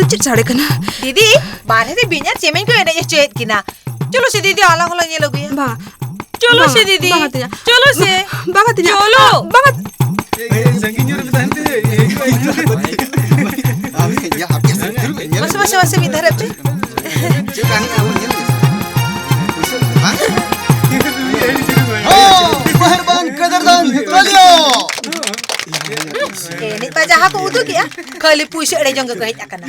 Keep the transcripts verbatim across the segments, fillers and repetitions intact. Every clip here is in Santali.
ᱪᱮᱫ ᱥᱟᱰᱮ ᱠᱟᱱᱟ? ᱫᱤᱫᱤ, ᱵᱟᱨᱦᱮ ᱨᱮ ᱵᱤᱧ ᱟᱨ ᱪᱮᱢᱮᱧ ᱠᱚ ᱮᱱᱮᱡ ᱦᱚᱪᱚᱭᱮᱫ ᱠᱤᱱᱟ᱾ ᱪᱚᱞᱚ ᱥᱮ ᱫᱤᱫᱤ, ᱟᱞᱟᱝ ᱦᱚᱸᱞᱟᱝ ᱧᱮᱞ ᱟᱹᱜᱩᱭᱟ᱾ ᱵᱟᱝ, ᱪᱚᱞᱚ ᱵᱟᱝ, ᱥᱮ ᱫᱤᱫᱤ, ᱵᱟᱝ ᱟᱹᱛᱤᱧᱟ᱾ ᱪᱚᱞᱚ ᱥᱮ᱾ ᱵᱟᱝ ᱟᱹᱛᱤᱧᱟ᱾ ᱪᱚᱞᱚ᱾ ᱵᱟᱝ ᱟᱹᱛᱤᱧᱟ᱾ ᱢᱟᱥᱮ, ᱢᱟᱥᱮ, ᱢᱟᱥᱮ, ᱢᱤᱫ ᱫᱷᱟᱨᱮ ᱯᱮ᱾ ᱦᱚᱸ, ᱢᱮᱦᱨᱵᱟᱱ ᱠᱟᱫᱨᱫᱟᱱ ᱛᱟᱞᱤᱭᱟ᱾ ᱮᱱᱮᱡ ᱢᱟ ᱡᱟᱦᱟᱸ ᱠᱚ ᱩᱫᱩᱜᱮᱜᱼᱟ, ᱠᱷᱟᱹᱞᱤ ᱯᱩᱭᱥᱟᱹ ᱮᱲᱮ ᱡᱚᱝ ᱜᱮᱠᱚ ᱦᱮᱡ ᱟᱠᱟᱱᱟ᱾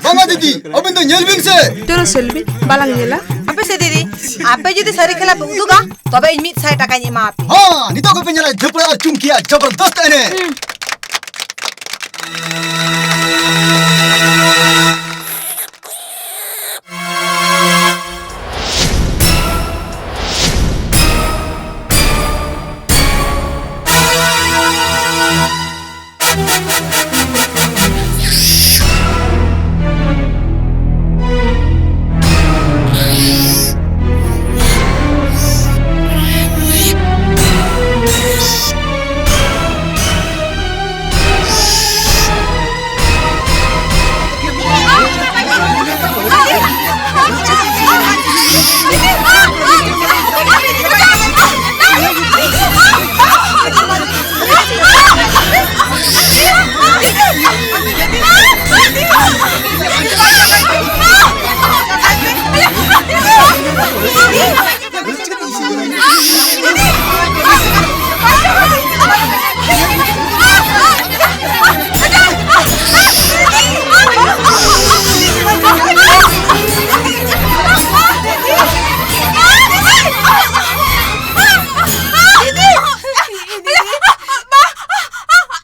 ᱵᱟᱝᱟ ᱫᱤᱫᱤ, ᱟᱹᱵᱤᱱ ᱫᱚ ᱧᱮᱞ ᱵᱤᱱ ᱥᱮ᱾ ᱪᱚᱞᱚ ᱥᱮᱞᱵᱤ, ᱵᱟᱞᱟᱝ ᱧᱮᱞᱟ᱾ ᱟᱯᱮ ᱥᱮ ᱫᱤᱫᱤ, ᱟᱯᱮ ᱡᱩᱫᱤ ᱥᱟᱹᱨᱤ ᱠᱷᱮᱞᱟ ᱯᱮ ᱩᱫᱩᱜᱟ, ᱛᱚᱵᱮ ᱤᱧ ᱢᱤᱫ ᱥᱟᱭ ᱴᱟᱠᱟᱧ ᱮᱢᱟ ᱟᱯᱮ᱾ ᱦᱚᱸ, ᱱᱤᱛᱚᱜ ᱜᱮᱯᱮ ᱧᱮᱞᱟ ᱡᱷᱟᱹᱯᱲᱟ ᱟᱨ ᱪᱩᱢᱠᱤᱭᱟ ᱡᱚᱵᱚᱨᱫᱚᱥᱛ ᱮᱱᱮᱡ᱾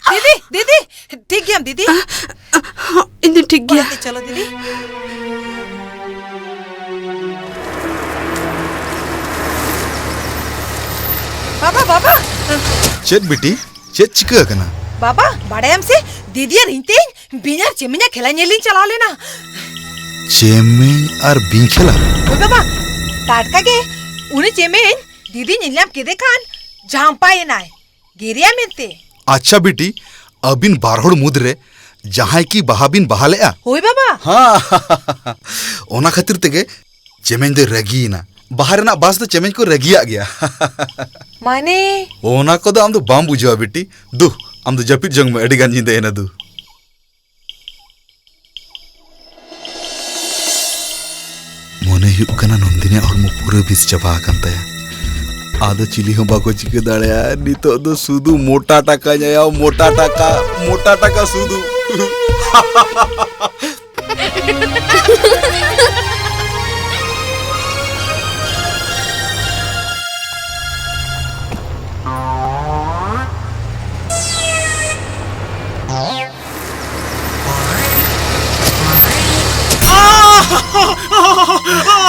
ᱫᱤᱫᱤ, ᱫᱤᱫᱤ, ᱴᱷᱤᱠ ᱜᱮᱭᱟᱢ ᱫᱤᱫᱤ? ᱤᱧ ᱫᱚ ᱴᱷᱤᱠ ᱜᱮᱭᱟ᱾ ᱚᱲᱟᱜ ᱛᱮ ᱪᱚᱞᱚ ᱫᱤᱫᱤ᱾ ᱵᱟᱵᱟ, ᱵᱟᱵᱟ᱾ ᱪᱮᱫ ᱵᱤᱴᱤ? ᱪᱮᱫ ᱪᱤᱠᱟᱹ ᱟᱠᱟᱱᱟ? ᱵᱟᱵᱟ, ᱵᱟᱲᱟᱭᱟᱢ ᱥᱮ, ᱫᱤᱫᱤ ᱟᱨ ᱤᱧ ᱛᱮᱦᱮᱧ ᱵᱤᱧ ᱟᱨ ᱪᱮᱢᱮᱧᱟᱜ ᱠᱷᱮᱞᱟ ᱧᱮᱞ ᱞᱤᱧ ᱪᱟᱞᱟᱣ ᱞᱮᱱᱟ᱾ ᱪᱮᱢᱮᱧ ᱟᱨ ᱵᱤᱧ ᱠᱷᱮᱞᱟ? ᱦᱳᱭ ᱵᱟᱵᱟ, ᱴᱟᱴᱠᱟ ᱜᱮ ᱩᱱᱤ ᱪᱮᱢᱮᱧ ᱫᱤᱫᱤ ᱧᱮᱞ ᱧᱟᱢ ᱠᱮᱫᱮ ᱠᱷᱟᱱ ᱡᱷᱟᱢᱯᱟᱭᱮᱱᱟᱭ, ᱜᱮᱨᱮᱭᱟ ᱢᱮᱱᱛᱮ᱾ ᱟᱪᱪᱷᱟ ᱵᱤᱴᱤ, ᱟᱹᱵᱤᱱ ᱵᱟᱨ ᱦᱚᱲ ᱢᱩᱫᱽᱨᱮ ᱡᱟᱦᱟᱸᱭ ᱠᱤ ᱵᱟᱦᱟ ᱵᱤᱱ ᱵᱟᱦᱟ ᱞᱮᱜᱼᱟ? ᱦᱳᱭ ᱵᱟᱵᱟ᱾ ᱦᱮᱸ᱾ ᱚᱱᱟ ᱠᱷᱟᱹᱛᱤᱨ ᱛᱮᱜᱮ ᱪᱮᱢᱮᱧ ᱫᱚᱭ ᱨᱟᱹᱜᱤᱭᱮᱱᱟ᱾ ᱵᱟᱦᱟ ᱨᱮᱱᱟᱜ ᱵᱟᱥ ᱫᱚ ᱪᱮᱢᱮᱧ ᱠᱚ ᱨᱟᱹᱜᱤᱭᱟᱜ ᱜᱮᱭᱟ᱾ ᱢᱟᱱᱮ? ᱚᱱᱟ ᱠᱚᱫᱚ ᱟᱢ ᱫᱚ ᱵᱟᱢ ᱵᱩᱡᱷᱟᱹᱣᱟ ᱵᱤᱴᱤ᱾ ᱫᱩ, ᱟᱢ ᱫᱚ ᱡᱟᱹᱯᱤᱫ ᱡᱚᱝ ᱢᱮ, ᱟᱹᱰᱤ ᱜᱟᱱ ᱧᱤᱫᱟᱹᱭᱮᱱᱟ ᱫᱩ᱾ ᱢᱚᱱᱮ ᱦᱩᱭᱩᱜ ᱠᱟᱱᱟ ᱱᱚᱱᱫᱤᱱᱤᱭᱟᱜ ᱦᱚᱲᱢᱚ ᱯᱩᱨᱟᱹ ᱵᱤᱥ ᱪᱟᱵᱟ ᱟᱠᱟᱱ ᱛᱟᱭᱟ᱾ ᱟᱫᱚ ᱪᱤᱞᱤ ᱦᱚᱸ ᱵᱟᱠᱚ ᱪᱤᱠᱟᱹ ᱫᱟᱲᱮᱭᱟᱜᱼᱟ᱾ ᱱᱤᱛᱚᱜ ᱫᱚ ᱥᱩᱫᱷᱩ ᱢᱚᱴᱟ ᱴᱟᱠᱟ ᱧᱟᱭᱟ, ᱢᱚᱴᱟ ᱴᱟᱠᱟ, ᱢᱚᱴᱟ ᱴᱟᱠᱟ ᱥᱩᱫᱷᱩ᱾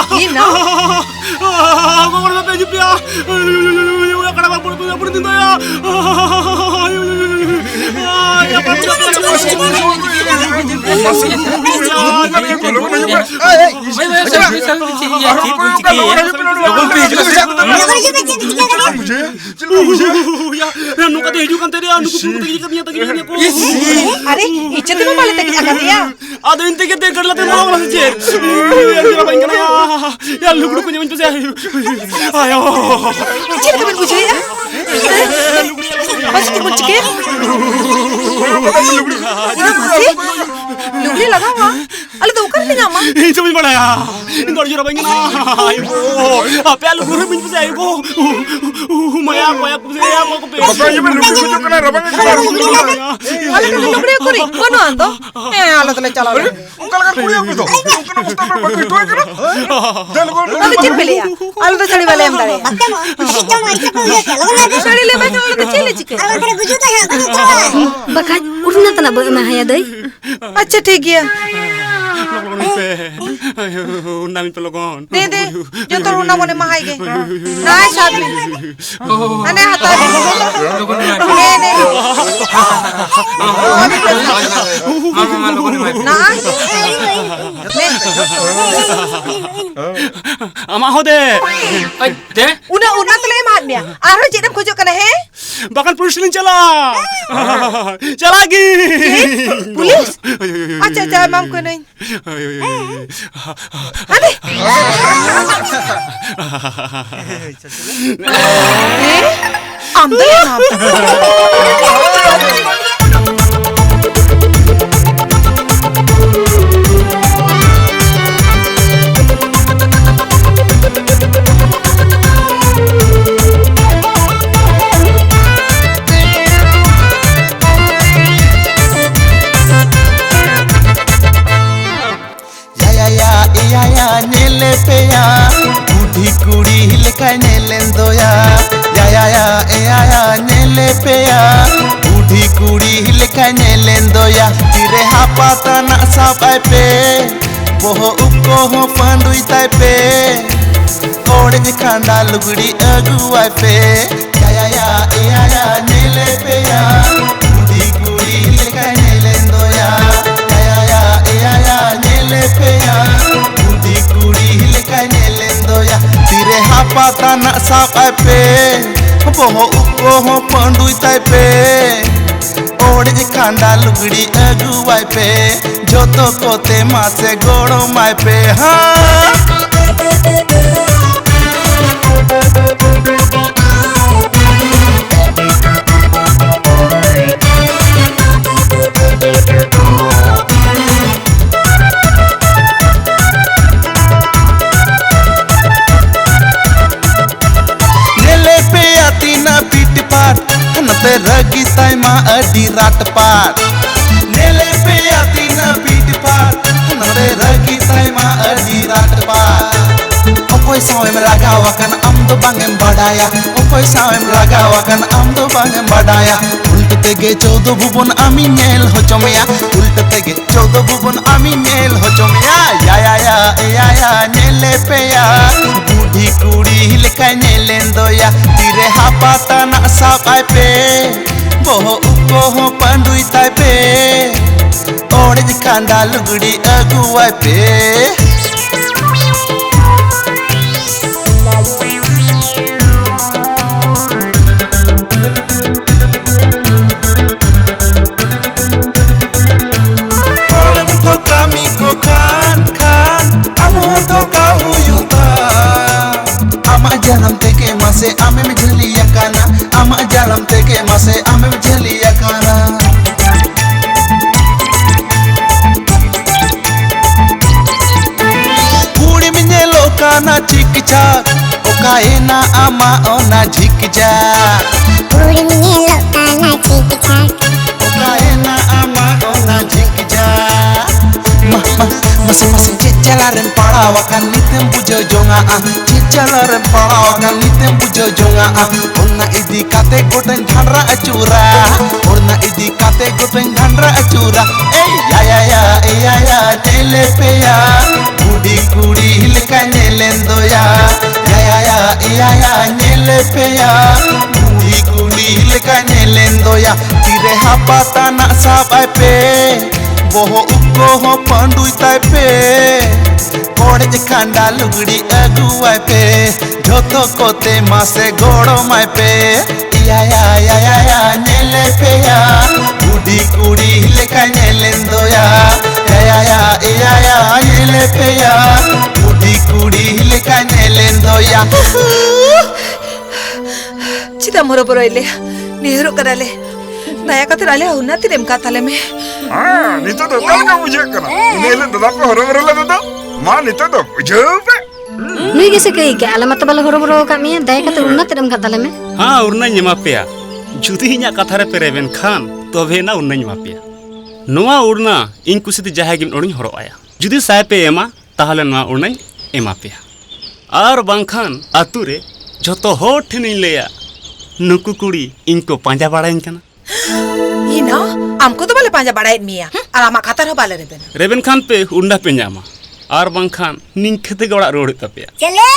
ᱦᱩᱭᱱᱟ? ᱜᱚᱜᱚ ᱦᱚᱲ ᱵᱟᱯᱮ ᱦᱤᱡᱩᱜ ᱯᱮᱭᱟ᱾ ᱚᱲᱟᱜ ᱠᱟᱰᱟ ᱵᱟᱯᱩ ᱵᱟᱯᱩ ᱫᱤᱱ ᱫᱚᱭᱟ᱾ ᱱᱚᱝᱠᱟ ᱛᱮ ᱦᱤᱡᱩᱜ ᱠᱟᱱ ᱛᱟᱦᱮᱸ, ᱱᱩᱠᱩ ᱠᱚ ᱛᱟᱹᱜᱤ ᱠᱟᱫᱤᱧᱟ, ᱛᱟᱹᱜᱤ ᱠᱟᱫᱤᱧᱟ ᱠᱚ᱾ ᱟᱨᱮ, ᱤᱪᱪᱷᱟᱹ ᱛᱮᱢᱟ ᱵᱟᱞᱮ ᱛᱟᱹᱜᱤ ᱟᱠᱟᱫᱮᱭᱟ᱾ ᱟᱫᱚ ᱤᱧ ᱛᱮᱜᱮ ᱛᱮ ᱠᱟᱹᱴᱤᱡ ᱞᱟᱛᱮ ᱢᱟ ᱚᱱᱟ ᱥᱮ ᱪᱮᱫ? ᱤᱭᱟᱹ, ᱨᱟᱵᱟᱝ ᱠᱟᱱᱟ᱾ ᱭᱟ, ᱞᱩᱜᱽᱲᱤ ᱠᱚ ᱧᱟᱢᱟᱹᱧ ᱯᱮᱥᱮ᱾ ᱟᱭᱳ᱾ ᱪᱮᱫ ᱞᱮᱠᱟ ᱵᱮᱱ ᱵᱩᱡᱷᱟᱹᱣᱮᱫᱼᱟ? ᱢᱟᱥᱮ ᱪᱮᱫ ᱵᱚᱱ ᱪᱤᱠᱟᱹᱭᱟ? ᱚᱱᱟ ᱢᱟᱥᱮ ᱞᱩᱜᱽᱲᱤ ᱞᱟᱜᱟᱣᱟ᱾ ᱟᱞᱮ ᱫᱚ ᱚᱠᱟ ᱨᱮᱞᱮ ᱧᱟᱢᱟ? ᱤᱧ ᱫᱚ ᱵᱟᱹᱧ ᱵᱟᱲᱟᱭᱟ᱾ ᱤᱧ ᱫᱚ ᱟᱹᱰᱤ ᱡᱳᱨ ᱨᱟᱵᱟᱝ ᱠᱟᱱᱟ᱾ ᱟᱭᱳ, ᱟᱯᱮ ᱟᱞᱚ ᱜᱩᱨ ᱢᱤᱧ ᱯᱮᱥᱮ, ᱟᱭᱳ ᱜᱳ᱾ ᱢᱟᱭᱟ, ᱢᱟᱭᱟ ᱠᱚ ᱯᱮᱥᱮ, ᱢᱟᱭᱟ ᱠᱚ ᱯᱮᱥᱮ᱾ ᱵᱟᱯᱞᱟ ᱦᱤᱡᱩᱜ ᱢᱮ, ᱞᱩᱜᱽᱲᱤ ᱠᱚ ᱦᱤᱡᱩᱜ ᱠᱟᱱᱟ, ᱨᱟᱵᱟᱝ ᱠᱟᱱᱟ᱾ ᱟᱞᱮ ᱫᱚ ᱞᱩᱜᱽᱲᱤ ᱩᱠᱩᱨᱤᱡ ᱵᱟᱹᱱᱩᱜᱼᱟ ᱟᱫᱚ᱾ ᱦᱮᱸ, ᱟᱞᱮ ᱫᱚᱞᱮ ᱪᱟᱞᱟᱣ ᱞᱮᱱ᱾ ᱚᱱᱠᱟ ᱞᱮᱠᱟᱱ ᱠᱩᱲᱤ ᱟᱯᱮ ᱫᱚ? ᱚᱱᱠᱟᱱᱟᱜ ᱚᱵᱚᱥᱛᱟ ᱯᱮ ᱵᱟᱹᱜᱤ ᱦᱚᱴᱚ ᱟᱭ ᱠᱟᱱᱟ? ᱫᱮ ᱞᱚᱜᱚᱱ᱾ ᱟᱫᱚ ᱪᱮᱫ ᱯᱮ ᱞᱟᱹᱭᱟ? ᱟᱞᱮ ᱫᱚ ᱥᱟᱹᱲᱤ ᱵᱟᱞᱮ ᱮᱢ ᱫᱟᱲᱮᱭᱟᱜᱼᱟ᱾ ᱥᱟᱹᱲᱤ ᱞᱮ ᱮᱢᱟᱭ ᱠᱷᱟᱱ ᱟᱞᱮ ᱫᱚ ᱪᱮᱫ ᱞᱮ ᱪᱤᱠᱟᱹᱭᱟ? ᱵᱟᱠᱷᱟᱡ ᱩᱨᱱᱟ ᱛᱟᱱᱟᱜ ᱵᱚ ᱮᱢᱟ ᱦᱟᱭᱟ ᱫᱟᱹᱭ᱾ ᱟᱪᱪᱷᱟ, ᱴᱷᱤᱠ ᱜᱮᱭᱟ᱾ ᱞᱚᱜᱚᱱ ᱯᱮ᱾ ᱚᱱᱟ ᱢᱤᱫ ᱯᱮ ᱞᱚᱜᱚᱱ᱾ ᱫᱮ, ᱫᱮ, ᱡᱚᱛᱚ ᱦᱚᱲ ᱚᱱᱟ ᱵᱚᱱ ᱮᱢᱟ ᱦᱟᱭ ᱜᱮ᱾ ᱱᱟᱭ ᱥᱟᱵ ᱢᱮ᱾ ᱦᱟᱱᱮ ᱦᱟᱛᱟᱣ ᱢᱮ᱾ ᱞᱚᱜᱚᱱ ᱮᱢᱟᱭ ᱯᱮ᱾ ᱱᱮ, ᱱᱮ᱾ ᱢᱟ, ᱢᱟ, ᱢᱟ, ᱞᱚᱜᱚᱱ ᱮᱢᱟᱭ ᱯᱮ᱾ ᱱᱟ᱾ ᱱᱮ᱾ ᱟᱢᱟᱜ ᱦᱚᱸ ᱫᱮ᱾ ᱟᱡ ᱫᱮ᱾ ᱩᱱᱟᱹᱜ, ᱩᱱᱟᱹᱜ ᱛᱮᱞᱮ ᱮᱢᱟᱫ ᱢᱮᱭᱟ᱾ ᱟᱨᱦᱚᱸ ᱪᱮᱫ ᱮᱢ ᱠᱷᱚᱡᱚᱜ ᱠᱟᱱᱟ, ᱦᱮᱸ? ᱵᱟᱠᱷᱟᱱ ᱯᱩᱞᱤᱥ ᱞᱤᱧ ᱪᱟᱞᱟᱜᱼᱟ᱾ ᱪᱟᱞᱟᱜ ᱜᱮ᱾ ᱪᱮᱫ? ᱯᱩᱞᱤᱥ? ᱦᱳᱭ, ᱦᱳᱭ, ᱦᱳᱭ, ᱦᱳᱭ, ᱟᱪᱪᱷᱟ, ᱦᱳᱭ, ᱟᱪᱪᱷᱟ, ᱦᱳᱭ, ᱮᱢᱟᱢ ᱦᱳᱭ᱾ ᱠᱟᱹᱱᱟᱹᱧ᱾ ᱦᱳᱭ, ᱦᱳᱭ, ᱦᱳᱭ, ᱦᱳᱭ᱾ ᱦᱟᱱᱮ᱾ ᱦᱮᱸ? ᱟᱢ ᱫᱚ ᱮᱢᱟᱢ᱾ ᱭᱟ ᱭᱟ ᱭᱟ, ᱮ ᱭᱟ ᱭᱟ, ᱧᱮᱞᱮ ᱯᱮᱭᱟ, ᱵᱩᱰᱷᱤ ᱠᱩᱲᱤ ᱞᱮᱠᱟᱭ ᱧᱮᱞᱮᱱ ᱫᱚᱭᱟ᱾ ᱭᱟ ᱭᱟ ᱭᱟ, ᱮ ᱭᱟ ᱭᱟ, ᱧᱮᱞᱮ ᱯᱮᱭᱟ, ᱵᱩᱰᱷᱤ ᱠᱩᱲᱤ ᱞᱮᱠᱟᱭ ᱧᱮᱞᱮᱱ ᱫᱚᱭᱟ᱾ ᱛᱤᱨᱮ ᱦᱟᱯᱟ ᱛᱟᱱᱟᱜ ᱥᱟᱵ ᱟᱭ ᱯᱮ, ᱵᱚᱦᱚᱜ ᱩᱵ ᱠᱚᱦᱚᱸ ᱯᱟᱺᱰᱩᱭ ᱛᱟᱭ ᱯᱮ᱾ ᱚᱲᱮᱡ ᱠᱷᱟᱸᱰᱟ ᱞᱩᱜᱽᱲᱤ ᱟᱹᱜᱩᱣᱟᱭ ᱯᱮ᱾ ᱭᱟ ᱭᱟ ᱭᱟ, ᱮ ᱭᱟ ᱭᱟ, ᱧᱮᱞᱮ ᱯᱮᱭᱟ, ᱵᱩᱰᱷᱤ ᱠᱩᱲᱤ ᱞᱮᱠᱟᱭ ᱧᱮᱞᱮᱱ ᱫᱚᱭᱟ᱾ ᱭᱟ ᱭᱟ ᱭᱟ, ᱮ ᱭᱟ ᱭᱟ, ᱧᱮᱞᱮ ᱯᱮᱭᱟ, ᱵᱩᱰᱷᱤ ᱠᱩᱲᱤ ᱞᱮᱠᱟᱭ ᱧᱮᱞᱮᱱ ᱫᱚᱭᱟ᱾ ᱛᱤᱨᱮ ᱦᱟᱯᱟ ᱛᱟᱱᱟᱜ ᱥᱟᱵ ᱟᱭ ᱯᱮ, ᱵᱚᱦᱚᱜ ᱩᱵ ᱠᱚᱦᱚᱸ ᱯᱟᱺᱰᱩᱭ ᱛᱟᱭ ᱯᱮ᱾ ᱚᱲᱮᱡ ᱠᱷᱟᱸᱰᱟ ᱞᱩᱜᱽᱲᱤ ᱟᱹᱜᱩᱣᱟᱭ ᱯᱮ, ᱡᱚᱛᱚ ᱠᱚᱛᱮ ᱢᱟᱥᱮ ᱜᱚᱲᱚᱢᱟᱭ ᱯᱮ᱾ ᱦᱟᱸ᱾ ᱧᱮᱞᱮ ᱯᱮᱭᱟ ᱛᱤᱱᱟᱹᱜ ᱯᱤᱴ ᱯᱟᱴ, ᱱᱚᱛᱮ ᱨᱟᱹᱜᱤ ᱛᱟᱭ ᱢᱟ ᱟᱹᱰᱤ ᱨᱟᱴ ᱯᱟᱴ᱾ ᱧᱮᱞᱮ ᱯᱮᱭᱟ ᱛᱤᱱᱟᱹᱜ ᱯᱤᱴ ᱯᱟᱴ, ᱱᱚᱛᱮ ᱨᱟᱹᱜᱤ ᱛᱟᱭ ᱢᱟ ᱟᱹᱰᱤ ᱨᱟᱴ ᱯᱟᱴ᱾ ᱚᱠᱚᱭ ᱥᱟᱶᱮᱢ ᱞᱟᱜᱟᱣ ᱟᱠᱟᱱ ᱟᱢ ᱫᱚ ᱵᱟᱝ ᱮᱢ ᱵᱟᱰᱟᱭᱟ, ᱚᱠᱚᱭ ᱥᱟᱶᱮᱢ ᱞᱟᱜᱟᱣ ᱟᱠᱟᱱ ᱟᱢ ᱫᱚ ᱵᱟᱝ ᱮᱢ ᱵᱟᱰᱟᱭᱟ᱾ ᱩᱞᱴᱟᱹ ᱛᱮᱜᱮ ᱪᱳᱫᱚ ᱵᱷᱩᱵᱚᱱ ᱟᱢᱤᱧ ᱧᱮᱞ ᱦᱚᱪᱚ ᱢᱮᱭᱟ, ᱩᱞᱴᱟᱹ ᱛᱮᱜᱮ ᱪᱳᱫᱚ ᱵᱷᱩᱵᱚᱱ ᱟᱢᱤᱧ ᱧᱮᱞ ᱦᱚᱪᱚ ᱢᱮᱭᱟ᱾ ᱭᱟ ᱭᱟ ᱭᱟ, ᱮ ᱭᱟ ᱭᱟ, ᱧᱮᱞᱮ ᱯᱮᱭᱟ, ᱵᱩᱰᱷᱤ ᱠᱩᱲᱤ ᱞᱮᱠᱟᱭ ᱧᱮᱞᱮᱱ ᱫᱚᱭᱟ᱾ ᱛᱤᱨᱮ ᱦᱟᱯᱟ ᱛᱟᱱᱟᱜ ᱥᱟᱵ ᱟᱭ ᱯᱮ, ᱵᱚᱦᱚᱜ ᱩᱵ ᱠᱚᱦᱚᱸ ᱯᱟᱺᱰᱩᱭ ᱛᱟᱭ ᱯᱮ᱾ ᱚᱲᱮᱡ ᱠᱷᱟᱸᱰᱟ ᱞᱩᱜᱽᱲᱤ ᱟᱹᱜᱩᱣᱟᱭ ᱯᱮ᱾ ᱟᱢᱮᱢ ᱡᱷᱟᱹᱞᱤ ᱟᱠᱟᱱᱟ, ᱟᱢᱟᱜ ᱡᱟᱲᱟᱢ ᱛᱮᱜᱮ ᱢᱟᱥᱮ ᱟᱢᱮᱢ ᱡᱷᱟᱹᱞᱤ ᱟᱠᱟᱱᱟ᱾ ᱠᱩᱲᱤᱢ ᱧᱮᱞᱚᱜ ᱠᱟᱱᱟ ᱪᱤᱠ ᱪᱟᱠ, ᱚᱠᱟᱭᱮᱱᱟ ᱟᱢᱟᱜ ᱚᱱᱟ ᱡᱷᱤᱠ ᱡᱷᱟᱠ? ᱠᱩᱲᱤᱢ ᱧᱮᱞᱚᱜ ᱠᱟᱱᱟ ᱪᱤᱠ ᱪᱟᱠ᱾ ᱚᱠᱟᱭᱮᱱᱟ ᱟᱢᱟᱜ ᱚᱱᱟ ᱡᱷᱤᱠ ᱡᱷᱟᱠ? ᱢᱟ, ᱢᱟ, ᱢᱟᱥᱮ, ᱢᱟᱥᱮ, ᱪᱮᱫ ᱡᱟᱞᱟ ᱨᱮᱢ ᱯᱟᱲᱟᱣ ᱟᱠᱟᱱ ᱱᱤᱛᱮᱢ ᱵᱩᱡᱷᱟᱹᱣ ᱡᱚᱝᱟᱜᱼᱟ? ᱪᱮᱫ ᱡᱟᱞᱟ ᱨᱮᱢ ᱯᱟᱲᱟᱣ ᱟᱠᱟᱱ ᱱᱤᱛᱮᱢ ᱵᱩᱡᱷᱟᱹᱣ ᱡᱚᱝᱟᱜᱼᱟ? ᱚᱱᱟ ᱤᱫᱤ ᱠᱟᱛᱮ ᱜᱚᱴᱟᱧ ᱰᱷᱟᱱᱰᱨᱟ ᱟᱹᱪᱩᱨᱟ, ᱚᱱᱟ ᱤᱫᱤ ᱠᱟᱛᱮ ᱜᱚᱴᱟᱧ ᱰᱷᱟᱱᱰᱨᱟ ᱟᱹᱪᱩᱨᱟ᱾ ᱮᱭ ᱭᱟ ᱭᱟ ᱭᱟ, ᱮ ᱭᱟ ᱭᱟ, ᱧᱮᱞᱮ ᱯᱮᱭᱟ, ᱵᱩᱰᱷᱤ ᱠᱩᱲᱤ ᱞᱮᱠᱟ ᱧᱮᱞᱮᱱ ᱫᱚᱭᱟ᱾ ᱭᱟ ᱭᱟ ᱭᱟ, ᱮ ᱭᱟ ᱭᱟ, ᱧᱮᱞᱮ ᱯᱮᱭᱟ, ᱵᱩᱰᱷᱤ ᱠᱩᱲᱤ ᱞᱮᱠᱟ ᱧᱮᱞᱮᱱ ᱫᱚᱭᱟ᱾ ᱛᱤᱨᱮ ᱦᱟᱯᱟ ᱛᱟᱱᱟᱜ ᱥᱟᱵ ᱟᱭ ᱯᱮ, ᱵᱚᱦᱚᱜ ᱩᱵ ᱠᱚᱦᱚᱸ ᱯᱟᱺᱰᱩᱭ ᱛᱟᱭ ᱯᱮ᱾ ᱚᱲᱮᱡ ᱠᱷᱟᱸᱰᱟ ᱞᱩᱜᱽᱲᱤ ᱟᱹᱜᱩᱣᱟᱭ ᱯᱮ, ᱡᱷᱚᱛᱚ ᱠᱚᱛᱮ ᱢᱟᱥᱮ ᱜᱚᱲᱚᱢᱟᱭ ᱯᱮ᱾ ᱮᱭᱟ ᱭᱟ ᱭᱟ ᱭᱟ ᱭᱟ, ᱧᱮᱞᱮ ᱯᱮᱭᱟ, ᱵᱩᱰᱷᱤ ᱠᱩᱲᱤ ᱞᱮᱠᱟ ᱧᱮᱞᱮᱱ ᱫᱚᱭᱟ᱾ ᱮᱭᱟ ᱭᱟ ᱮᱭᱟ ᱭᱟ, ᱧᱮᱞᱮ ᱯᱮᱭᱟ, ᱵᱩᱰᱷᱤ ᱠᱩᱲᱤ ᱞᱮᱠᱟ ᱧᱮᱞᱮᱱ ᱫᱚᱭᱟ᱾ ᱪᱮᱫᱟᱜ ᱮᱢ ᱦᱚᱨᱚᱵᱚᱨᱚᱭᱮᱫ ᱞᱮᱭᱟ? ᱱᱮᱦᱚᱨᱚᱜ ᱠᱟᱱᱟᱞᱮ, ᱫᱟᱭᱟ ᱠᱟᱛᱮ ᱟᱞᱮ ᱩᱱᱱᱟᱛᱤ ᱨᱮ ᱮᱢ ᱠᱟᱜ ᱛᱟᱞᱮ ᱢᱮ᱾ ᱦᱮᱸ, ᱱᱤᱛᱚᱜ ᱫᱚ ᱚᱠᱟ ᱞᱮᱠᱟ ᱵᱩᱡᱷᱟᱹᱜ ᱠᱟᱱᱟ? ᱤᱱᱟᱹ ᱦᱤᱞᱳᱜ ᱫᱟᱫᱟ ᱯᱮ ᱦᱚᱨᱚᱵᱚᱨᱚ ᱞᱮᱫᱟ ᱫᱚ? ᱢᱟ, ᱱᱤᱛᱚᱜ ᱫᱚ ᱵᱩᱡᱷᱟᱹᱣ ᱯᱮ᱾ ᱱᱩᱭ ᱜᱮᱥᱮ ᱠᱟᱹᱭ ᱠᱮᱜᱼᱟ, ᱟᱞᱮ ᱢᱟᱛᱚ ᱵᱟᱞᱮ ᱦᱚᱨᱚᱵᱚᱨᱚ ᱟᱠᱟᱫ ᱢᱮᱭᱟ, ᱫᱟᱭᱟ ᱠᱟᱛᱮ ᱩᱱᱱᱟᱛᱤ ᱨᱮ ᱮᱢ ᱠᱟᱜ ᱛᱟᱞᱮ ᱢᱮ᱾ ᱦᱮᱸ, ᱩᱨᱱᱟᱧ ᱮᱢᱟ ᱯᱮᱭᱟ᱾ ᱡᱩᱫᱤ ᱤᱧᱟᱜ ᱠᱟᱛᱷᱟ ᱨᱮᱯᱮ ᱨᱮᱵᱮᱱ ᱠᱷᱟᱱ, ᱛᱚᱵᱮ ᱮᱱᱟ ᱩᱨᱱᱟᱧ ᱮᱢᱟ ᱯᱮᱭᱟ᱾ ᱱᱚᱣᱟ ᱩᱨᱱᱟ ᱤᱧ ᱠᱩᱥᱤᱛᱮ ᱡᱟᱦᱟᱸᱭ ᱜᱮ ᱢᱤᱫ ᱦᱚᱲᱤᱧ ᱦᱚᱨᱚᱜ ᱟᱭᱟ᱾ ᱡᱩᱫᱤ ᱥᱟᱭ ᱯᱮ ᱮᱢᱟ, ᱛᱟᱦᱚᱞᱮ ᱱᱚᱣᱟ ᱩᱨᱱᱟᱧ ᱮᱢᱟ ᱯᱮᱭᱟ᱾ ᱟᱨ ᱵᱟᱝᱠᱷᱟᱱ ᱟᱹᱛᱩ ᱨᱮ ᱡᱷᱚᱛᱚ ᱦᱚᱲ ᱴᱷᱮᱱᱤᱧ ᱞᱟᱹᱭᱟ, ᱱᱩᱠᱩ ᱠᱩᱲᱤ ᱤᱧ ᱠᱚ ᱯᱟᱸᱡᱟ ᱵᱟᱲᱟᱧ ᱠᱟᱱᱟ᱾ ᱤᱱᱟ, ᱟᱢ ᱠᱚᱫᱚ ᱵᱟᱞᱮ ᱯᱟᱸᱡᱟ ᱵᱟᱲᱟᱭᱮᱫ ᱢᱮᱭᱟ᱾ ᱦᱩᱸ? ᱟᱨ ᱟᱢᱟᱜ ᱠᱟᱛᱷᱟ ᱨᱮᱦᱚᱸ ᱵᱟᱞᱮ ᱨᱮᱵᱮᱱᱟ᱾ ᱨᱮᱵᱮᱱ ᱠᱷᱟᱱ ᱯᱮ ᱩᱨᱱᱟ ᱯᱮ ᱧᱟᱢᱟ, ᱟᱨ ᱵᱟᱝᱠᱷᱟᱱ ᱱᱤᱝᱠᱟᱹ ᱛᱮᱜᱮ ᱚᱲᱟᱜ ᱨᱩᱣᱟᱹᱲ ᱦᱩᱭᱩᱜ ᱛᱟᱯᱮᱭᱟ᱾ ᱪᱮᱞᱮ?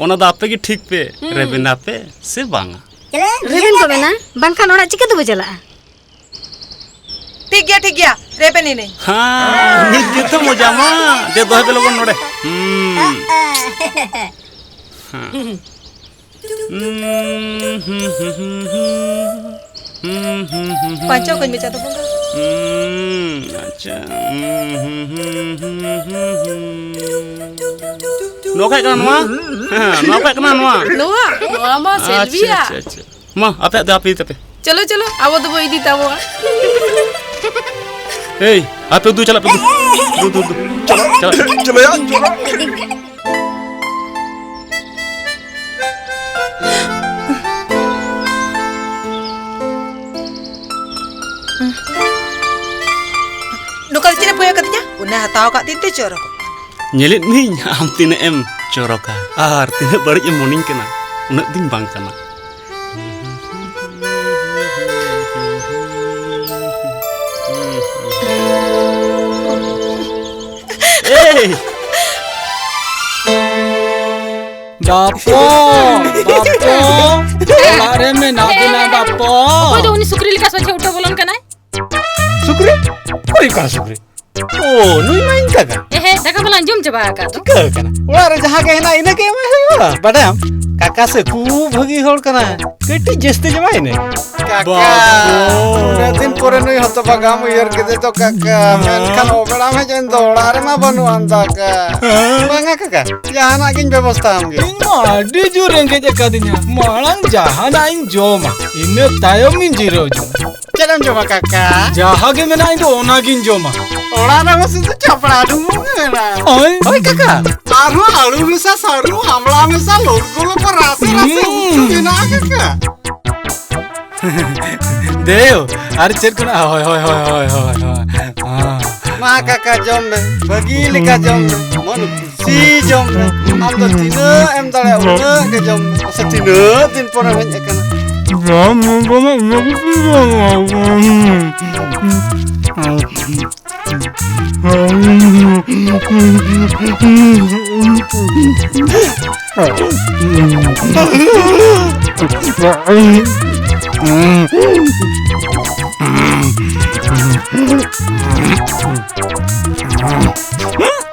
ᱚᱱᱟ ᱫᱚ ᱟᱯᱮ ᱜᱮ ᱴᱷᱤᱠ ᱯᱮ ᱦᱩᱸ᱾ ᱨᱮᱵᱮᱱᱟ ᱯᱮ ᱥᱮ ᱵᱟᱝᱟ᱾ ᱪᱮᱞᱮ? ᱨᱮᱵᱮᱱ ᱠᱚ ᱢᱮᱱᱟ, ᱵᱟᱝᱠᱷᱟᱱ ᱚᱲᱟᱜ ᱪᱤᱠᱟᱹ ᱛᱮᱵᱚ ᱪᱟᱞᱟᱜᱼᱟ? ᱴᱷᱤᱠ ᱜᱮᱭᱟ, ᱴᱷᱤᱠ ᱜᱮᱭᱟ, ᱨᱮᱵᱮᱱ ᱤᱱᱟᱹᱧ᱾ ᱦᱮᱸ, ᱱᱤᱛ ᱜᱮᱛᱚ ᱢᱚᱡᱟ ᱢᱟ᱾ ᱫᱮ, ᱫᱚᱦᱚᱭ ᱯᱮ ᱞᱚᱜᱚᱱ ᱱᱚᱰᱮ᱾ ᱦᱩᱸ᱾ ᱦᱮᱸ᱾ ᱯᱟᱧᱪᱟᱣ ᱠᱟᱹᱧ ᱢᱮ, ᱪᱟᱸᱫᱚ ᱵᱚᱸᱜᱟ᱾ ᱦᱩᱸ, ᱟᱪᱪᱷᱟ᱾ ᱱᱚᱣᱟ ᱠᱷᱟᱡ ᱠᱟᱱᱟ ᱱᱚᱣᱟ᱾ ᱦᱮᱸ, ᱱᱚᱣᱟ ᱠᱷᱟᱡ ᱠᱟᱱᱟ ᱱᱚᱣᱟ᱾ ᱱᱚᱣᱟ? ᱱᱚᱣᱟ ᱢᱟ ᱟᱪᱪᱷᱟ, ᱥᱮᱞᱵᱤᱭᱟᱜ᱾ ᱟᱪᱪᱷᱟ, ᱟᱪᱪᱷᱟ᱾ ᱢᱟ, ᱟᱯᱮᱭᱟᱜ ᱫᱚ ᱟᱯᱮ ᱤᱫᱤ ᱛᱟᱯᱮ᱾ ᱪᱚᱞᱚ, ᱪᱚᱞᱚ, ᱟᱵᱚ ᱫᱚᱵᱚ ᱤᱫᱤ ᱛᱟᱵᱚᱣᱟ᱾ ᱮᱭ, ᱟᱯᱮ ᱫᱩ ᱪᱟᱞᱟᱜ ᱯᱮ, ᱫᱩ᱾ ᱫᱩ, ᱫᱩ, ᱫᱩ᱾ ᱪᱟᱞᱟᱜ, ᱪᱟᱞᱟᱜ᱾ ᱪᱚᱞᱚ ᱭᱟ, ᱪᱚᱞᱚ᱾ ᱱᱚᱝᱠᱟ ᱫᱚ ᱪᱮᱫ ᱮᱢ ᱠᱚᱭᱚᱜ ᱠᱟᱫᱤᱧᱟ? ᱚᱱᱟ ᱦᱟᱛᱟᱣ ᱟᱠᱟᱫ ᱛᱤᱧ ᱛᱮ ᱪᱚᱨᱚᱠ᱾ ᱧᱮᱞᱮᱫ ᱢᱤᱭᱟᱹᱧ ᱟᱢ ᱛᱤᱱᱟᱹᱜ ᱮᱢ ᱪᱚᱨᱚᱠᱟ ᱟᱨ ᱛᱤᱱᱟᱹᱜ ᱵᱟᱹᱲᱤᱡ ᱮᱢ ᱢᱚᱱᱮᱧ ᱠᱟᱱᱟ, ᱩᱱᱟᱹᱜ ᱫᱚᱧ ᱵᱟᱝ ᱠᱟᱱᱟ᱾ ᱮᱭ! ᱵᱟᱯᱚ, ᱵᱟᱯᱚ, ᱚᱲᱟᱜ ᱨᱮ ᱢᱮᱱᱟᱜ ᱵᱤᱱᱟ ᱵᱟᱯᱚ? ᱚᱠᱚᱭ ᱫᱚ ᱩᱱᱤ ᱥᱩᱠᱨᱤ ᱞᱮᱠᱟ ᱥᱚᱡᱷᱮ ᱩᱴᱟᱹ ᱵᱚᱞᱚᱱ ᱠᱟᱱᱟᱭ? ᱥᱩᱠᱨᱤ? ᱚᱠᱚᱭ ᱠᱟᱱᱟ ᱥᱩᱠᱨᱤ? ᱳ, ᱱᱩᱭ ᱢᱟ ᱤᱧ ᱠᱟᱠᱟ᱾ ᱮᱦᱮ, ᱫᱟᱠᱟ ᱵᱟᱞᱟᱝ ᱡᱚᱢ ᱪᱟᱵᱟ ᱟᱠᱟᱫ ᱫᱚ᱾ ᱪᱤᱠᱟᱹ ᱠᱟᱱᱟ? ᱚᱲᱟᱜ ᱨᱮ ᱡᱟᱦᱟᱸ ᱜᱮ ᱦᱮᱱᱟᱜ, ᱤᱱᱟᱹ ᱜᱮ ᱮᱢᱟᱭ ᱦᱩᱭᱩᱜᱼᱟ᱾ ᱵᱟᱰᱟᱭᱟᱢ, ᱠᱟᱠᱟ ᱥᱮ ᱠᱷᱩᱵ ᱵᱷᱟᱹᱜᱤ ᱦᱚᱲ ᱠᱟᱱᱟᱭ᱾ ᱠᱟᱹᱴᱤᱡ ᱡᱟᱹᱥᱛᱤ ᱡᱚᱢᱟᱭ ᱤᱱᱟᱹ᱾ ᱠᱟᱠᱟ, ᱵᱟᱵᱚ᱾ ᱩᱱᱟᱹᱜ ᱫᱤᱱ ᱯᱚᱨᱮ ᱱᱩᱭ ᱦᱚᱛᱚ ᱵᱟᱜᱟᱢ ᱩᱭᱦᱟᱹᱨ ᱠᱮᱫᱮ ᱫᱚ ᱠᱟᱠᱟ᱾ ᱦᱮᱸ᱾ ᱢᱮᱱᱠᱷᱟᱱ ᱚᱵᱮᱲᱟᱢ ᱦᱮᱡ ᱮᱱ ᱫᱚ ᱚᱲᱟᱜ ᱨᱮᱢᱟ ᱵᱟᱹᱱᱩᱜ ᱟᱱ ᱫᱟᱠᱟ᱾ ᱦᱮᱸ᱾ ᱵᱟᱝᱟ ᱠᱟᱠᱟ, ᱡᱟᱦᱟᱱᱟᱜ ᱜᱤᱧ ᱵᱮᱵᱚᱥᱛᱷᱟ ᱟᱢ ᱜᱮ᱾ ᱤᱧ ᱢᱟ ᱟᱹᱰᱤ ᱡᱳᱨ ᱨᱮᱸᱜᱮᱡ ᱟᱠᱟᱫᱤᱧᱟ᱾ ᱢᱟᱲᱟᱝ ᱡᱟᱦᱟᱱᱟᱜ ᱤᱧ ᱡᱚᱢᱟ, ᱤᱱᱟᱹ ᱛᱟᱭᱚᱢ ᱤᱧ ᱡᱤᱨᱟᱹᱣ ᱡᱚᱝᱟ᱾ ᱪᱮᱫ ᱮᱢ ᱡᱚᱢᱟ ᱠᱟᱠᱟ? ᱡᱟᱦᱟᱸ ᱜᱮ ᱢᱮᱱᱟᱜ, ᱤᱧ ᱫᱚ ᱚᱱᱟᱜᱤᱧ ᱡᱚᱢᱟ᱾ ᱚᱲᱟᱜ ᱨᱮ ᱢᱟ ᱥᱩᱫᱷᱩ ᱪᱟᱯᱲᱟ ᱰᱩᱢᱵᱩᱜ ᱜᱮ ᱢᱮᱱᱟᱜᱼᱟ᱾ ᱳᱭ᱾ ᱦᱳᱭ ᱠᱟᱠᱟ᱾ ᱟᱨᱦᱚᱸ ᱟᱹᱞᱩ ᱢᱮᱥᱟ ᱥᱟᱹᱨᱩ, ᱟᱢᱲᱟ ᱢᱮᱥᱟ ᱞᱳᱞ ᱜᱳᱞ ᱠᱚ ᱨᱟᱥᱮ ᱨᱟᱥᱮ ᱩᱛᱩ ᱦᱩᱸ᱾ ᱢᱮᱱᱟᱜᱼᱟ ᱠᱟᱠᱟ᱾ ᱫᱮᱣ, ᱟᱨ ᱪᱮᱫ ᱠᱚ ᱢᱮᱱᱟᱜᱼᱟ? ᱦᱳᱭ, ᱦᱳᱭ, ᱦᱳᱭ᱾ ᱦᱮᱸ᱾ ᱢᱟ ᱠᱟᱠᱟ ᱡᱚᱢ ᱢᱮ, ᱵᱷᱟᱹᱜᱤ ᱞᱮᱠᱟ ᱡᱚᱢ ᱢᱮ, ᱢᱚᱱ ᱠᱩᱥᱤ ᱡᱚᱢ ᱢᱮ᱾ ᱟᱢ ᱫᱚ ᱛᱤᱱᱟᱹᱜ ᱮᱢ ᱫᱟᱲᱮᱭᱟᱜᱼᱟ ᱩᱱᱟᱹᱜ ᱜᱮ ᱡᱚᱢ ᱢᱮ᱾ ᱟᱪᱪᱷᱟ, ᱛᱤᱱᱟᱹᱜ ᱫᱤᱱ ᱯᱚᱨᱮᱢ ᱦᱮᱡ ᱟᱠᱟᱱᱟ? ᱡᱚᱢ ᱧᱩ ᱫᱚ ᱤᱱᱟᱹ ᱠᱚᱜᱮ ᱡᱚᱢ᱾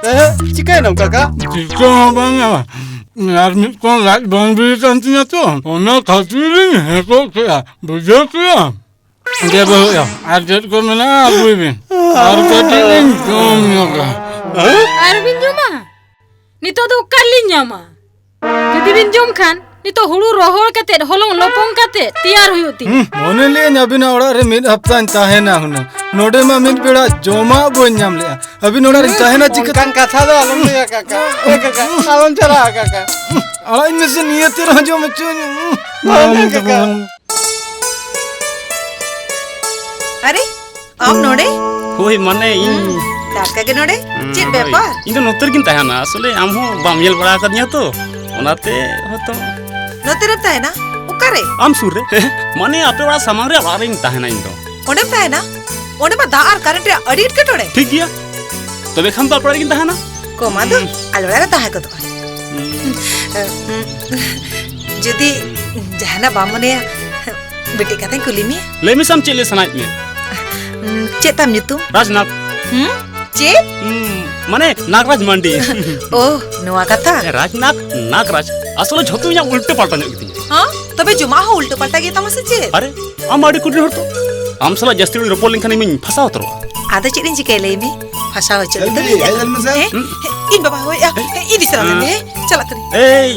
ᱮ, ᱪᱤᱠᱟᱹᱭᱮᱱᱟᱢ ᱠᱟᱠᱟ? ᱪᱤᱠᱟᱹ ᱦᱚᱸ ᱵᱟᱝᱟ᱾ ᱟᱨ ᱢᱤᱫ ᱠᱚᱱ ᱞᱟᱡ ᱵᱟᱝ ᱵᱤ ᱠᱟᱱ ᱛᱤᱧᱟ ᱛᱚ, ᱚᱱᱟ ᱠᱷᱟᱹᱛᱤᱨ ᱤᱧ ᱦᱮᱸᱠᱚᱜ ᱠᱮᱜᱼᱟ, ᱵᱩᱡᱷᱟᱹᱣ ᱠᱮᱜᱼᱟᱢ? ᱫᱮ ᱵᱟᱹᱦᱩ ᱮᱨᱟ, ᱟᱨ ᱪᱮᱫ ᱠᱚ ᱢᱮᱱᱟᱜᱼᱟ ᱟᱹᱜᱩᱭ ᱵᱤᱱ, ᱟᱨ ᱠᱟᱹᱴᱤᱡ ᱞᱤᱧ ᱡᱚᱢ ᱧᱚᱜᱟ᱾ ᱟᱨ ᱵᱤᱱ ᱡᱚᱢᱟ? ᱱᱤᱛᱚᱜ ᱫᱚ ᱚᱠᱟ ᱨᱮᱞᱤᱧ ᱧᱟᱢᱟ? ᱡᱩᱫᱤ ᱵᱤᱱ ᱡᱚᱢ ᱠᱷᱟᱱ, ᱱᱤᱛᱚᱜ ᱦᱩᱲᱩ ᱨᱚᱦᱚᱲ ᱠᱟᱛᱮᱫ, ᱦᱚᱞᱚᱝ ᱞᱚᱯᱚᱝ ᱠᱟᱛᱮᱫ ᱛᱮᱭᱟᱨ ᱦᱩᱭᱩᱜ ᱛᱤᱧᱟ᱾ ᱦᱩᱸ, ᱢᱚᱱᱮ ᱞᱟᱹᱭᱟᱹᱧ ᱟᱹᱵᱤᱱᱟᱜ ᱚᱲᱟᱜ ᱨᱮ ᱢᱤᱫ ᱦᱟᱯᱛᱟᱧ ᱛᱟᱦᱮᱱᱟ ᱦᱩᱱᱟᱹᱝ᱾ ᱱᱚᱰᱮ ᱢᱟ ᱢᱤᱫ ᱵᱮᱲᱟ ᱡᱚᱢᱟᱜ ᱵᱟᱹᱧ ᱧᱟᱢ ᱞᱮᱜᱼᱟ᱾ ᱟᱹᱵᱤᱱ ᱚᱲᱟᱜ ᱨᱤᱧ ᱛᱟᱦᱮᱱᱟ ᱪᱤᱠᱟᱹᱛᱮ? ᱚᱱᱠᱟᱱ ᱠᱟᱛᱷᱟ ᱫᱚ ᱟᱞᱚᱢ ᱞᱟᱹᱭᱟ ᱠᱟᱠᱟ᱾ ᱮ ᱠᱟᱠᱟ, ᱟᱞᱚᱢ ᱪᱟᱞᱟᱜᱼᱟ ᱠᱟᱠᱟ᱾ ᱟᱲᱟᱜ ᱤᱧ ᱢᱮᱥᱮ, ᱱᱤᱭᱟᱹ ᱛᱤ ᱨᱮᱦᱚᱸ ᱡᱚᱢ ᱦᱚᱪᱚᱧ᱾ ᱵᱟᱝ ᱠᱟᱠᱟ᱾ ᱟᱨᱮ, ᱟᱢ ᱱᱚᱰᱮ? ᱦᱳᱭ, ᱢᱟᱱᱮ ᱤᱧ ᱦᱩᱸ, ᱴᱟᱴᱠᱟ ᱜᱮ ᱱᱚᱰᱮ? ᱦᱩᱸ, ᱪᱮᱫ ᱦᱳᱭ᱾ ᱵᱮᱯᱟᱨ? ᱤᱧ ᱫᱚ ᱱᱚᱛᱮ ᱨᱮᱜᱤᱧ ᱛᱟᱦᱮᱱᱟ᱾ ᱟᱥᱚᱞᱮ ᱟᱢ ᱦᱚᱸ ᱵᱟᱢ ᱧᱮᱞ ᱵᱟᱲᱟ ᱟᱠᱟᱫᱤᱧᱟ ᱛᱚ, ᱚᱱᱟᱛᱮ ᱦᱚᱭᱛᱚ᱾ ᱱᱚᱛᱮ ᱨᱮᱢ ᱛᱟᱦᱮᱱᱟ? ᱚᱠᱟᱨᱮ? ᱟᱢ ᱥᱩᱨ ᱨᱮ᱾ ᱢᱟᱱᱮ ᱟᱯᱮ ᱚᱲᱟᱜ ᱥᱟᱢᱟᱝ ᱨᱮ ᱚᱲᱟᱜ ᱨᱤᱧ ᱛᱟᱦᱮᱱᱟ ᱤᱧ ᱫᱚ᱾ ᱚᱸᱰᱮᱢ ᱛᱟᱦᱮᱱᱟ? ᱚᱸᱰᱮ ᱢᱟ ᱫᱟᱜ ᱟᱨ ᱠᱟᱨᱮᱱᱴ ᱨᱮᱭᱟᱜ ᱟᱹᱰᱤ ᱮᱴᱠᱮᱴᱚᱬᱮ᱾ ᱴᱷᱤᱠ ᱜᱮᱭᱟ, ᱛᱚᱵᱮ ᱠᱷᱟᱱ ᱫᱚ ᱟᱯᱮ ᱚᱲᱟᱜ ᱨᱮᱜᱤᱧ ᱛᱟᱦᱮᱱᱟ᱾ ᱠᱚᱢᱟ ᱫᱚ ᱦᱩᱸ᱾ ᱟᱞᱮ ᱚᱲᱟᱜ ᱨᱮ ᱛᱟᱦᱮᱸ ᱜᱚᱫᱚᱜᱼᱟ᱾ ᱦᱩᱸ᱾ ᱡᱩᱫᱤ ᱡᱟᱦᱟᱱᱟᱜ ᱵᱟᱢ ᱢᱚᱱᱮᱭᱟ, ᱢᱤᱫᱴᱤᱡ ᱠᱟᱛᱷᱟᱧ ᱠᱩᱞᱤ ᱢᱮᱭᱟ? ᱞᱟᱹᱭ ᱢᱮᱥᱮ, ᱟᱢ ᱪᱮᱫ ᱞᱟᱹᱭ ᱥᱟᱱᱟᱭᱮᱫ ᱢᱮᱭᱟ? ᱪᱮᱫ ᱛᱟᱢ ᱧᱩᱛᱩᱢ? ᱨᱟᱡᱽᱱᱟᱛᱷ᱾ ᱦᱩᱸ? ᱪᱮᱫ? ᱦᱩᱸ, ᱢᱟᱱᱮ ᱱᱟᱜᱽᱨᱟᱡᱽ ᱢᱟᱱᱰᱤ᱾ ᱳ, ᱱᱚᱣᱟ ᱠᱟᱛᱷᱟ? ᱮ, ᱨᱟᱡᱽᱱᱟᱛᱷ, ᱱᱟᱜᱽᱨᱟᱡᱽ᱾ ᱟᱥᱚᱞᱮ ᱡᱷᱚᱛᱚ ᱤᱧᱟᱹᱜ ᱩᱞᱴᱟᱹ ᱯᱟᱞᱴᱟ ᱧᱚᱜ ᱜᱮᱛᱤᱧᱟ᱾ ᱦᱚᱸ? ᱛᱚᱵᱮ ᱡᱚᱢᱟᱜ ᱦᱚᱸ ᱩᱞᱴᱟᱹ ᱯᱟᱞᱴᱟ ᱜᱮ ᱛᱟᱢᱟ ᱥᱮ ᱪᱮᱫ? ᱟᱨᱮ, ᱟᱢ ᱟᱹᱰᱤ ᱠᱩᱴᱤᱱ ᱦᱚᱲ ᱛᱚ᱾ ᱟᱢ ᱥᱟᱞᱟᱜ ᱡᱟᱹᱥᱛᱤ ᱜᱷᱟᱹᱲᱤᱡ ᱨᱚᱯᱚᱲ ᱞᱮᱱᱠᱷᱟᱱ ᱤᱧᱤᱧ ᱯᱷᱟᱥᱟᱣ ᱩᱛᱟᱹᱨᱚᱜᱼᱟ᱾ ᱟᱫᱚ ᱪᱮᱫ ᱤᱧ ᱪᱤᱠᱟᱹᱭᱟ ᱞᱟᱹᱭ ᱢᱮ? ᱯᱷᱟᱥᱟᱣ ᱦᱚᱪᱚ ᱞᱟᱹᱜᱤᱫ ᱫᱚ ᱪᱟᱞᱫᱤ, ᱦᱮᱡ ᱞᱮᱱ ᱢᱮᱥᱮ᱾ ᱦᱮᱸ? ᱦᱮᱸ, ᱤᱧ ᱵᱟᱵᱟ ᱦᱳᱭ, ᱟ, ᱤᱫᱤ ᱪᱟᱞᱟᱣ ᱞᱮᱱ ᱜᱮ, ᱦᱮᱸ, ᱪᱟᱞᱟᱜ ᱠᱟᱹᱱᱟᱹᱧ᱾ ᱮᱭ,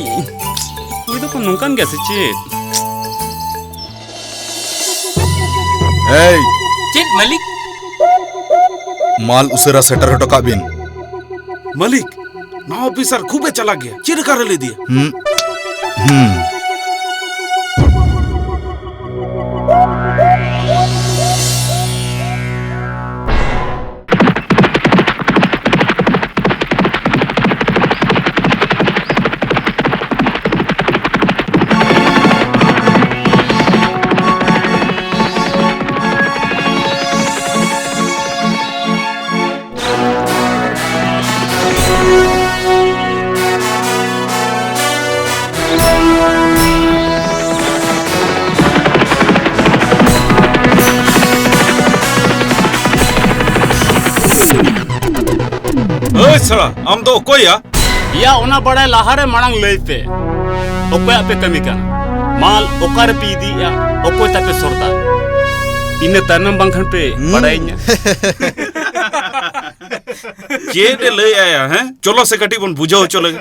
ᱠᱩᱲᱤ ᱫᱚᱠᱚ ᱱᱚᱝᱠᱟᱱ ᱜᱮᱭᱟ ᱥᱮ ᱪᱮᱫ? ᱮᱭ! ᱪᱮᱫ ᱢᱟᱹᱞᱤᱠ? ᱢᱟᱞ ᱩᱥᱟᱹᱨᱟ ᱥᱮᱴᱮᱨ ᱦᱚᱴᱚ ᱠᱟᱜ ᱵᱤᱱ᱾ ᱢᱟᱹᱞᱤᱠ, ᱱᱟᱣᱟ ᱚᱯᱷᱤᱥᱟᱨ ᱠᱷᱩᱵ ᱮ ᱪᱟᱞᱟᱠ ᱜᱮᱭᱟ᱾ ᱪᱮᱫ ᱞᱮᱠᱟ ᱨᱮ ᱞᱟᱹᱭ ᱫᱤᱭᱟ? ᱦᱩᱸ᱾ ᱦᱩᱸ᱾ ᱮᱭ ᱥᱟᱲᱟ, ᱟᱢ ᱫᱚ ᱚᱠᱚᱭ ᱭᱟ? ᱭᱟ, ᱚᱱᱟ ᱵᱟᱲᱟᱭ ᱞᱟᱦᱟᱨᱮ ᱢᱟᱲᱟᱝ ᱞᱟᱹᱭ ᱯᱮ, ᱚᱠᱚᱭᱟᱜ ᱯᱮ ᱠᱟᱹᱢᱤ ᱠᱟᱱᱟ? ᱢᱟᱞ ᱚᱠᱟ ᱨᱮᱯᱮ ᱤᱫᱤᱭᱮᱜᱼᱟ? ᱚᱠᱚᱭ ᱛᱟᱯᱮ ᱥᱚᱨᱫᱟᱨ? ᱤᱱᱟᱹ ᱛᱟᱭᱱᱚᱢ ᱵᱟᱝᱠᱷᱟᱱ ᱯᱮ ᱦᱩᱸ᱾ ᱵᱟᱲᱟᱭᱤᱧᱟ᱾ ᱪᱮᱫ ᱮ ᱞᱟᱹᱭ ᱟᱭᱟ, ᱦᱮᱸ? ᱪᱚᱞᱚ ᱥᱮ ᱠᱟᱹᱴᱤᱡ ᱵᱚᱱ ᱵᱩᱡᱷᱟᱹᱣ ᱦᱚᱪᱚ ᱞᱮᱜᱮ᱾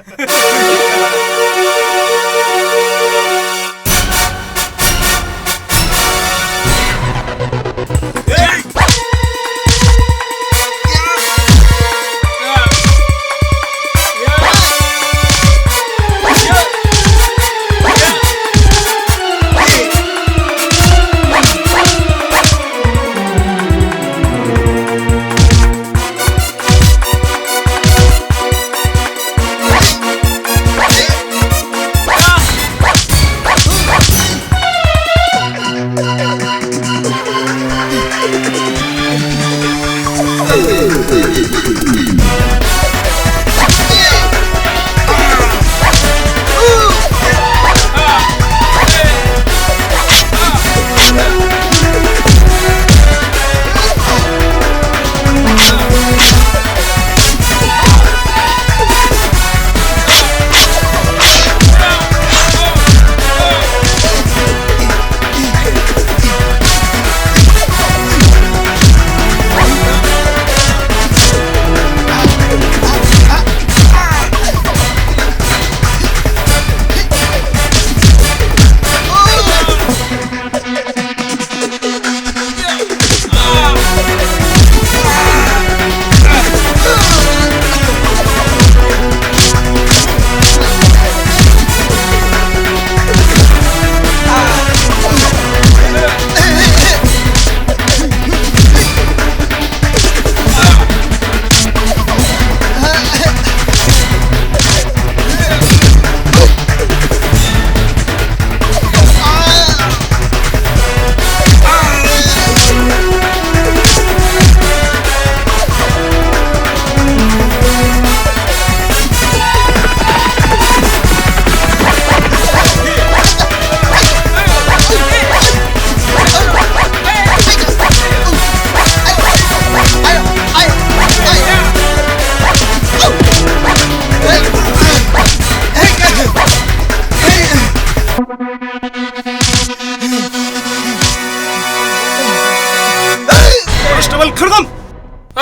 ᱠᱚᱱᱥᱴᱮᱵᱚᱞ ᱠᱷᱟᱲᱜᱚᱢ!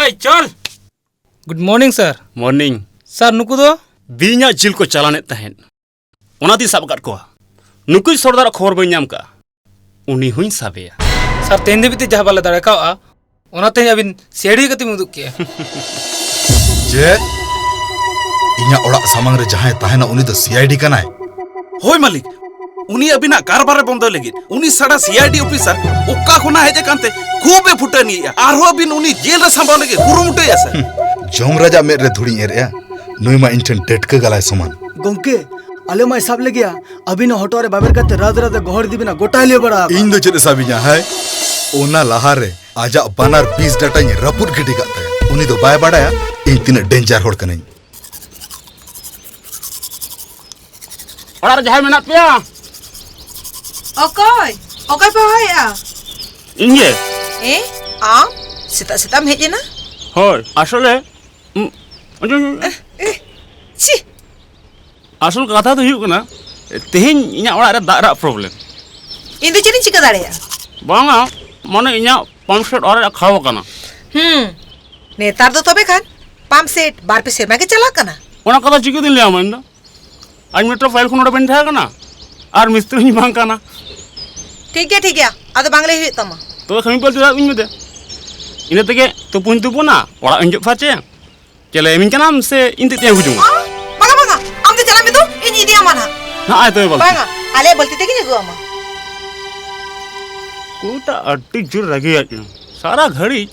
ᱮᱭ, ᱪᱚᱞ! Good morning, sir. Morning. Sir, ᱱᱩᱠᱩ ᱫᱚ? ᱵᱤᱧᱟᱜ ᱡᱤᱞ ᱠᱚ ᱪᱟᱞᱟᱱᱮᱫ ᱛᱟᱦᱮᱸᱫ, ᱚᱱᱟᱛᱮᱧ ᱥᱟᱵ ᱟᱠᱟᱫ ᱠᱚᱣᱟ᱾ ᱱᱩᱠᱩᱭ ᱥᱚᱨᱫᱟᱨᱟᱜ ᱠᱷᱚᱵᱚᱨ ᱵᱟᱹᱧ ᱧᱟᱢ ᱠᱟᱜᱼᱟ, ᱩᱱᱤ ᱦᱚᱸᱧ ᱥᱟᱵᱮᱭᱟ᱾ Sir, ᱛᱮᱦᱮᱧ ᱫᱷᱟᱹᱵᱤᱡ ᱛᱮ ᱡᱟᱦᱟᱸ ᱵᱟᱞᱮ ᱫᱟᱲᱮ ᱠᱟᱣᱜᱼᱟ, ᱚᱱᱟ ᱛᱮᱦᱮᱧ ᱟᱹᱵᱤᱱ ᱥᱤ ᱟᱭ ᱰᱤ ᱠᱟᱛᱮ ᱵᱤᱱ ᱩᱫᱩᱜ ᱠᱮᱜᱼᱟ᱾ ᱪᱮᱫ? ᱤᱧᱟᱜ ᱚᱲᱟᱜ ᱥᱟᱢᱟᱝ ᱨᱮ ᱡᱟᱦᱟᱸᱭ ᱛᱟᱦᱮᱱᱟ, ᱩᱱᱤ ᱫᱚ ᱥᱤ ᱟᱭ ᱰᱤ ᱠᱟᱱᱟᱭ? ᱦᱳᱭ ᱢᱟᱹᱞᱤᱠ, ᱩᱱᱤ ᱟᱹᱵᱤᱱᱟᱜ ᱠᱟᱨᱵᱟᱨ ᱮ ᱵᱚᱱᱫᱚᱭ ᱞᱟᱹᱜᱤᱫ᱾ ᱩᱱᱤ ᱥᱟᱲᱟ ᱥᱤ ᱟᱭ ᱰᱤ ᱚᱯᱷᱤᱥᱟᱨ ᱚᱠᱟ ᱠᱷᱚᱱᱟᱜ ᱦᱮᱡ ᱟᱠᱟᱱ ᱛᱮ ᱠᱷᱩᱵ ᱮ ᱯᱷᱩᱴᱟᱹᱱᱤᱭᱮᱫᱼᱟ᱾ ᱟᱨᱦᱚᱸ ᱟᱹᱵᱤᱱ ᱩᱱᱤ ᱡᱮᱞ ᱨᱮ ᱥᱟᱢᱵᱟᱣ ᱞᱟᱹᱜᱤᱫ ᱠᱩᱨᱩᱢᱩᱴᱩᱭᱟ ᱥᱮ? ᱦᱩᱸ, ᱡᱚᱢᱨᱟᱡᱟᱜ ᱢᱮᱫ ᱨᱮ ᱫᱷᱩᱲᱤᱧ ᱮᱨᱮᱜᱼᱟ᱾ ᱱᱩᱭ ᱢᱟ ᱤᱧ ᱴᱷᱮᱱ ᱴᱟᱹᱴᱠᱟᱹ ᱜᱟᱞᱟᱭ ᱥᱚᱢᱟᱱ᱾ ᱜᱚᱝᱠᱮ, ᱟᱞᱮ ᱢᱟᱭ ᱥᱟᱵ ᱞᱮᱜᱮᱭᱟ᱾ ᱟᱹᱵᱤᱱᱟᱜ ᱦᱚᱴᱚᱜ ᱨᱮ ᱵᱟᱵᱮᱨ ᱠᱟᱛᱮ ᱨᱟᱡᱽ ᱨᱟᱡᱽ ᱮ ᱜᱚᱦᱚᱲ ᱤᱫᱤ ᱵᱤᱱᱟ, ᱜᱚᱴᱟᱭ ᱞᱟᱹᱭ ᱵᱟᱲᱟ ᱟᱠᱟᱫᱼᱟ᱾ ᱤᱧ ᱫᱚ ᱪᱮᱫ ᱮ ᱥᱟᱵᱤᱧᱟ, ᱦᱟᱭ? ᱚᱱᱟ ᱞᱟᱦᱟᱨᱮ ᱟᱡᱟᱜ ᱵᱟᱱᱟᱨ ᱵᱤᱥ ᱰᱟᱴᱟᱧ ᱨᱟᱹᱯᱩᱫ ᱜᱤᱰᱤ ᱠᱟᱜ ᱛᱟᱭᱟ᱾ ᱩᱱᱤ ᱫᱚ ᱵᱟᱭ ᱵᱟᱰᱟᱭᱟ ᱤᱧ ᱛᱤᱱᱟᱹᱜ ᱰᱮᱧᱡᱟᱨ ᱦᱚᱲ ᱠᱟᱹᱱᱟᱹᱧ᱾ ᱚᱲᱟᱜ ᱨᱮ ᱡᱟᱦᱟᱸᱭ ᱢᱮᱱᱟᱜ ᱯᱮᱭᱟ? ᱚᱠᱚᱭ? ᱚᱠᱚᱭ ᱯᱮ ᱦᱚᱦᱚᱭᱮᱫᱼᱟ? ᱤᱧ ᱜᱮ᱾ ᱮ? ᱟᱢ? ᱥᱮᱛᱟᱜ ᱥᱮᱛᱟᱜ ᱮᱢ ᱦᱮᱡ ᱮᱱᱟ? ᱦᱳᱭ, ᱟᱥᱚᱞᱮ, ᱩᱸ, ᱚᱡᱚ-, ᱮ, ᱮ, ᱪᱷᱤ! ᱟᱥᱚᱞ ᱠᱟᱛᱷᱟ ᱫᱚ ᱦᱩᱭᱩᱜ ᱠᱟᱱᱟ, ᱛᱮᱦᱮᱧ ᱤᱧᱟᱹᱜ ᱚᱲᱟᱜ ᱨᱮ ᱫᱟᱜ ᱨᱮᱭᱟᱜ problem᱾ ᱤᱧ ᱫᱚ ᱪᱮᱫ ᱤᱧ ᱪᱤᱠᱟᱹ ᱫᱟᱲᱮᱭᱟᱜᱼᱟ? ᱵᱟᱝᱟ, ᱢᱟᱱᱮ ᱤᱧᱟᱹᱜ pump set ᱚᱲᱟᱜ ᱨᱮᱭᱟᱜ ᱠᱷᱟᱨᱟᱯ ᱟᱠᱟᱱᱟ᱾ ᱦᱩᱸ, ᱱᱮᱛᱟᱨ ᱫᱚ ᱛᱚᱵᱮ ᱠᱷᱟᱱ pump set ᱵᱟᱨ ᱯᱮ ᱥᱮᱨᱢᱟ ᱜᱮ ᱪᱟᱞᱟᱜ ᱠᱟᱱᱟ᱾ ᱚᱱᱟ ᱠᱟᱛᱷᱟ ᱪᱤᱠᱟᱹᱛᱤᱧ ᱞᱟᱹᱭᱟᱢᱟ ᱤᱧ ᱫᱚ? ᱟᱡ ᱢᱤᱫᱴᱟᱝ file ᱠᱷᱚᱱ ᱱᱚᱰᱮ ᱵᱟᱹᱧ ᱛᱟᱦᱮᱸ ᱠᱟᱱᱟ, ᱟᱨ ᱢᱤᱥᱛᱨᱤ ᱦᱚᱸᱧ ᱵᱟᱝ ᱠᱟᱱᱟ᱾ ᱴᱷᱤᱠ ᱜᱮᱭᱟ, ᱴᱷᱤᱠ ᱜᱮᱭᱟ, ᱟᱫᱚ ᱵᱟᱝ ᱞᱟᱹᱭ ᱦᱩᱭᱩᱜ ᱛᱟᱢᱟ᱾ ᱛᱚᱵᱮ ᱠᱷᱟᱱ ᱢᱤᱫ ᱵᱟᱨ ᱪᱮᱫᱟᱜ ᱤᱧ ᱢᱮᱛᱮ? ᱤᱱᱟᱹ ᱛᱮᱜᱮ ᱛᱩᱯᱩᱧ ᱛᱩᱯᱩᱱᱟ, ᱚᱲᱟᱜ ᱤᱧ ᱡᱚᱜ ᱯᱷᱟᱨᱪᱟᱭᱟ᱾ ᱪᱮᱫ ᱞᱮ ᱮᱢᱤᱧ ᱠᱟᱱᱟᱢ ᱥᱮ ᱤᱧ ᱛᱮ ᱛᱮᱧ ᱟᱹᱜᱩ ᱡᱚᱝᱟ? ᱚ, ᱵᱟᱝᱟ, ᱵᱟᱝᱟ, ᱟᱢ ᱫᱚ ᱪᱟᱞᱟᱜ ᱢᱮ ᱛᱚ, ᱤᱧ ᱤᱫᱤᱭᱟᱢᱟ ᱱᱟᱦᱟᱜ᱾ ᱱᱚᱜᱼᱚᱭ ᱛᱚᱵᱮ ᱵᱟᱹᱞᱛᱤ᱾ ᱵᱟᱝᱟ, ᱟᱞᱮᱭᱟᱜ ᱵᱟᱹᱞᱛᱤ ᱛᱮᱜᱮᱧ ᱟᱹᱜᱩᱣᱟᱢᱟ᱾ ᱠᱩᱲᱤᱴᱟ ᱟᱹᱰᱤ ᱡᱳᱨ ᱨᱟᱹᱜᱤᱭᱟᱫ ᱠᱟᱱᱟ, ᱥᱟᱨᱟ ᱜᱷᱟᱹᱲᱤᱡ